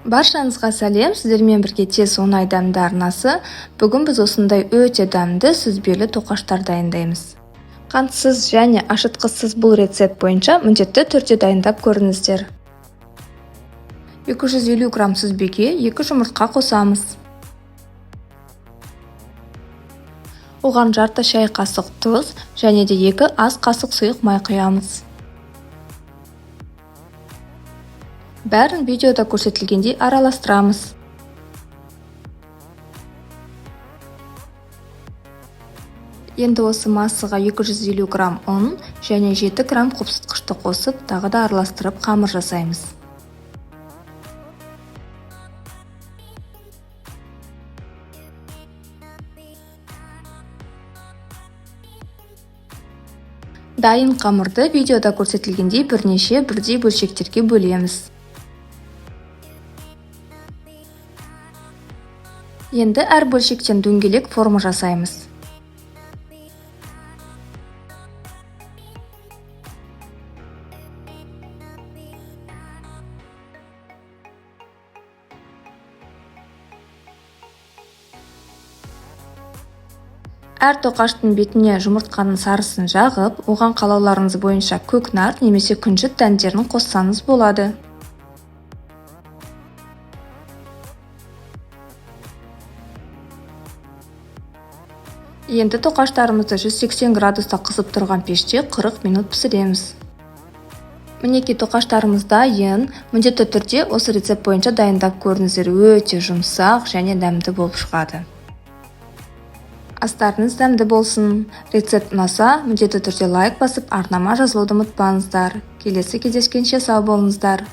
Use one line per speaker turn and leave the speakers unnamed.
Баршаңызға сәлем, сіздермен бірге тез оңай дәмді арнасы. Бүгін біз осындай өте дәмді сүзбелі тоқаштар дайындаймыз. Қантсыз және ашытқысыз бұл рецепт бойынша міндетті түрде дайындап көріңіздер. 250 грамм сүзбеге 2 жұмыртқа қосамыз. Оған жарты шай қасық тұз және де 2 ас қасық сұйық май құямыз. Бәрін видеода көрсетілгендей араластырамыз. Енді осы массаға 250 грамм ұн және 7 грамм қопсытқышты қосып, тағы да араластырып қамыр жасаймыз. Дайын қамырды видеода көрсетілгендей бірнеше бірдей бөлшектерге бөлеміз. Енді әр бөлшектен дөңгелек форма жасаймыз. Әр тоқаштың бетіне жұмыртқаның сарысын жағып, оған қалауларыңыз бойынша көкнар немесе күнжіт дәндерін қоссаңыз болады. Енді тоқаштарымызды 180 градуста қызып тұрған пеште 40 минут пісіреміз. Мінекей тоқаштарымыз дайын. Міндетті түрде осы рецепт бойынша дайындап көріңіздер. Өте жұмсақ және дәмді болып шығады. Астарыңыз дәмді болсын. Рецепт ұнаса, міндетті түрде лайк басып, арнама жазылуды ұмытпаңыздар. Келесі кездескенше сау болыңыздар.